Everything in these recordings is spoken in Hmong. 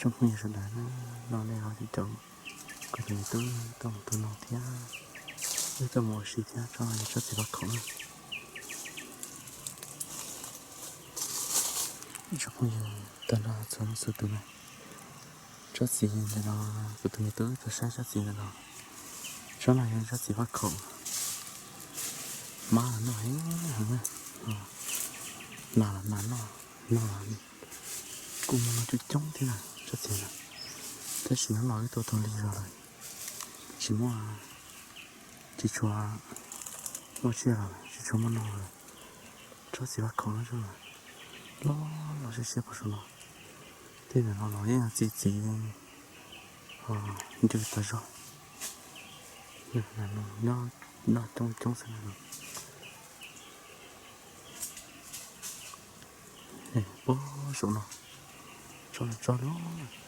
Tsoom phooj ywg sawv daws, no nej ho cov kuv tus me tub tuaj mus tua noog thiab, wb tuaj mus ua si thiab, tsob no yog tsob txiv vaj khaum na. Tsoom phooj ywg tag nrho txhua leej txhua tus na, tsob txiv ntawm no, kuv tus me tub tuaj saib tsob txiv ntawm no, tsob no yog tsob txiv vaj khaum, mab los noj heev heev na, nas los nas noj, no los kuj muaj noj coob coob thiab na tsob txiv na, tab sis hnub no wb tua tau lig zog lawm, tsis muaj, tsis tshua muaj tsiaj los tsis tshua muaj noj lawm. Tsob txiv vaj khaum no loj loj siab siab pem saum no, tej ntawm no los yeej yog txiv txiv, ho ncw tas zog, noj coob coob xwb na. Pem saum no, tsob no tsob loj.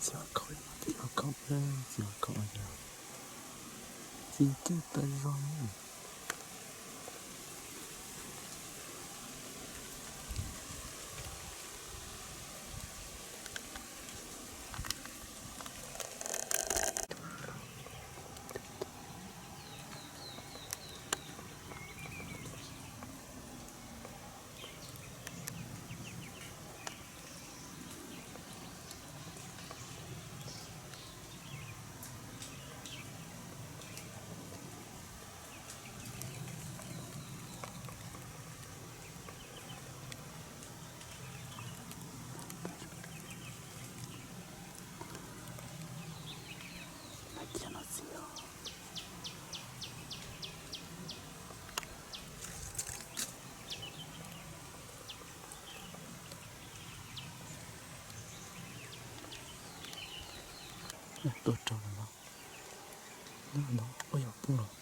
Cov khaub, cov khaub, txiv khaub, txiv khaub tag zog. Tuaj rau no, no, ua yog poob los.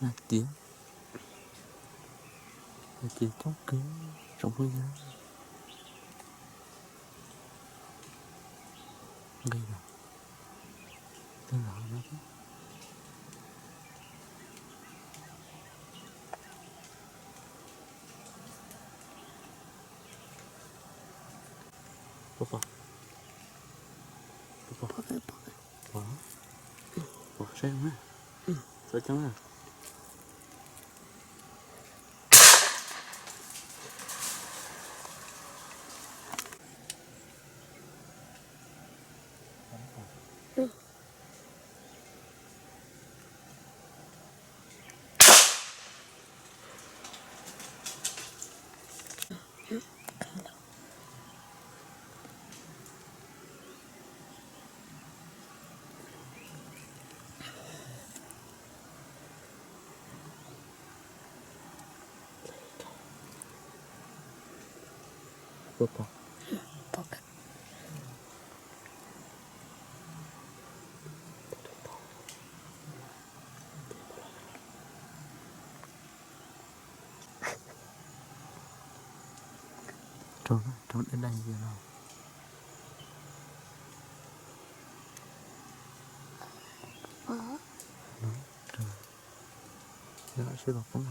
Hais tias, hais tias coob kawg tsoom phooj ywg. Nqis lawm, nqis lawm no thiab. Pom, pom, pom, pom, pom saib na, txhob coob na. Pom, pom. Rau, rau daj daj ntawd no. Rau, yog sib los poob.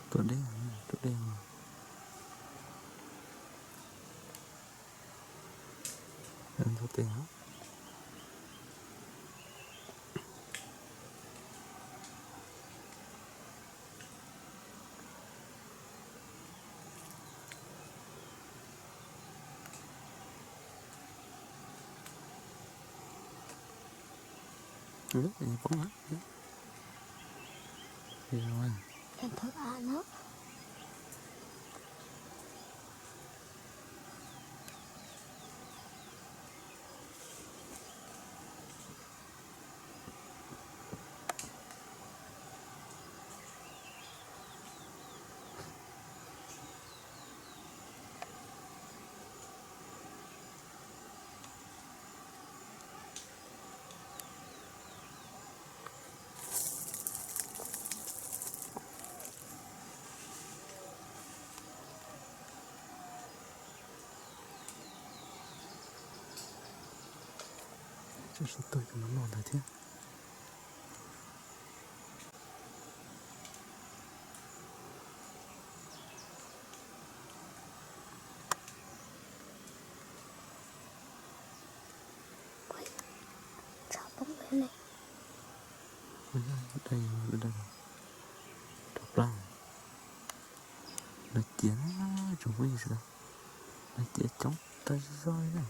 Tuaj deb, tuaj deb. Ntxuav tes os. Poob lawm. Tsam sim tuaj cov no noj ntawd thiab. Rau plab. Nag ciav na, tsoom phooj ywg sawv daws, nag ciav coob tag zog li na.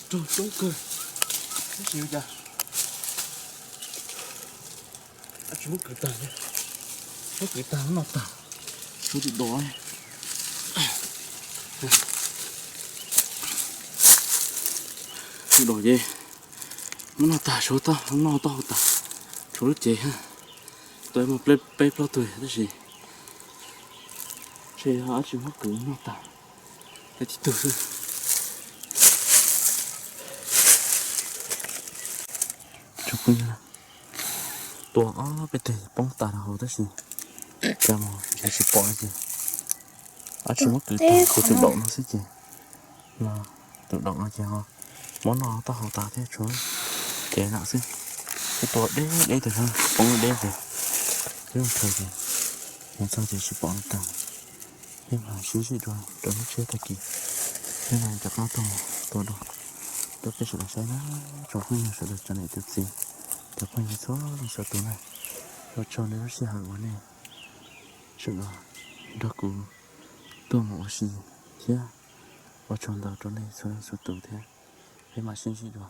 Rog coob kawg, tab sis ua cas tsis muab kwv tag, muab kwv tag muab noj tag, suav twm dos. Twm dos ces muab noj tag, suav noj taub hau tag, tshuav lub cev. Tuaj muaj peb plaub tug tab sis ntshe ho dab tsi muab kwv noj tag, peb tib tug xwb. Tua ob peb teg poob tas rau hauv tab sis cas mus nrhiav tsis pom li ces dab tsi muab kwv tag, kuv twm daum no xwb ces no, twm daum no ces ho muab noj taub hau tas thiab tshuav cev nram xwb. Peb tua deb deb tas zog poob deb ces peb mus khaws ces mus txog ces tsis pom li cas. Peb mam sib zim dua rau hnub tshiab tag kis, peb mam rov qab tuaj mus tua dua rau peb sawv daws saib na, tsoom phooj ywg sawv daws, cov niam cov txiv, cov phooj ywg txhua leej txhua tus na. Ua tsaug nej lub sij hawm uas nej sawv daws nrog kuv tuaj mus ua si thiab ua tsaug ntau rau nej txhua leej txhua tus thiab. Peb mam sib ntsib dua.